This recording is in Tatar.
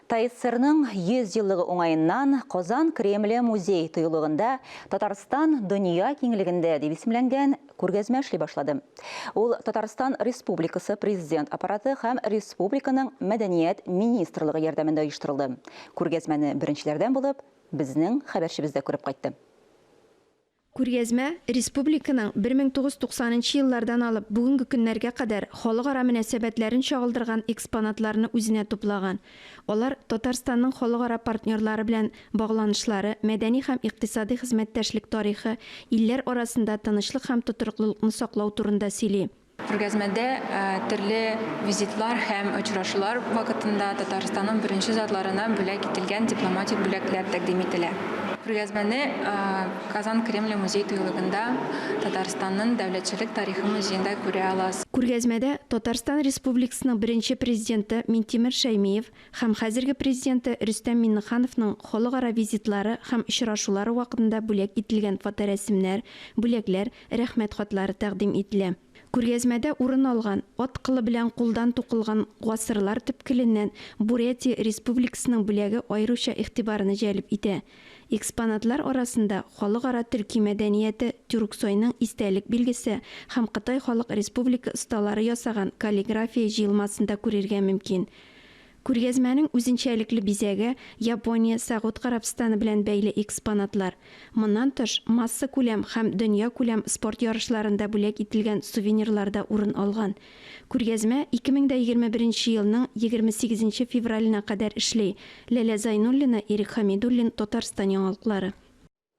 ТАССРның 100 еллыгы уңаеннан Казан Кремле музей тыюлыгында Татарстан дөнья киңлегендә дип исемләнгән күргәзмә эшли башлады. Ул Татарстан Республикасы Президент аппараты һәм республиканың Мәдәният министрлыгы ярдәмендә оештырылды. Күргәзмәне беренчеләрдән булып безнең хәбәрчебез дә күреп кайтты. Күргәзмә республиканың 1990 нчы еллардан алып бүгенге көннәргә кадәр халыкара мөнәсәбәтләрен чагылдырган экспонатларны үзенә туплаган. Алар Татарстанның халыкара партнерлары белән багланышлары, мәдәни һәм икътисадый хезмәттәшлек тарихы, илләр арасында тынычлык һәм тотрыклылыкны саклау турында сөйли. Күргәзмәдә төрле визитлар һәм очрашулар вакытында Татарстанның беренче затларына бүләк ителгән дипломатик бүләкләр тәкъдим ителә. Күргәзмәне Казан Кремле музей-тыюлыгында Татарстанның дәүләтчелек тарихы музеенда күрә аласыз. Күргәзмәдә Татарстан Республикасының беренче Президенты Минтимер Шәймиев һәм хәзерге Президенты Рөстәм Миңнехановның халыкара визитлары һәм очрашулары вакытында бүләк ителгән фоторәсемнәр, бүләкләр, Рәхмәт хатлары тәкъдим ителә. Күргәзмәдә урын алган, ат кылы белән кулдан тукылган гасырлар төпкеленнән Бурятия Республикасының бүләге аеруча игътибарны җәлеп итә. Экспонатлар арасында халыкара төрки мәдәнияте Тюрксойның истәлек билгесе һәм Кытай Халык Республика осталары ясаган каллиграфия җыелмасын да күрергә мөмкин. Күргәзмәнең үзенчәлекле бизәге, Япония, Сәгуд Гарәбстаны белән бәйле экспонатлар. Моннан тыш, массакүләм һәм дөньякүләм спорт ярышларында бүләк ителгән сувенирлар да урын алган. Күргәзмә 2021 нче елның 28 нче февраленә кадәр эшли. Ләлә Зайнуллина, Ирек Хәмидуллин, Татарстан яңалыклары.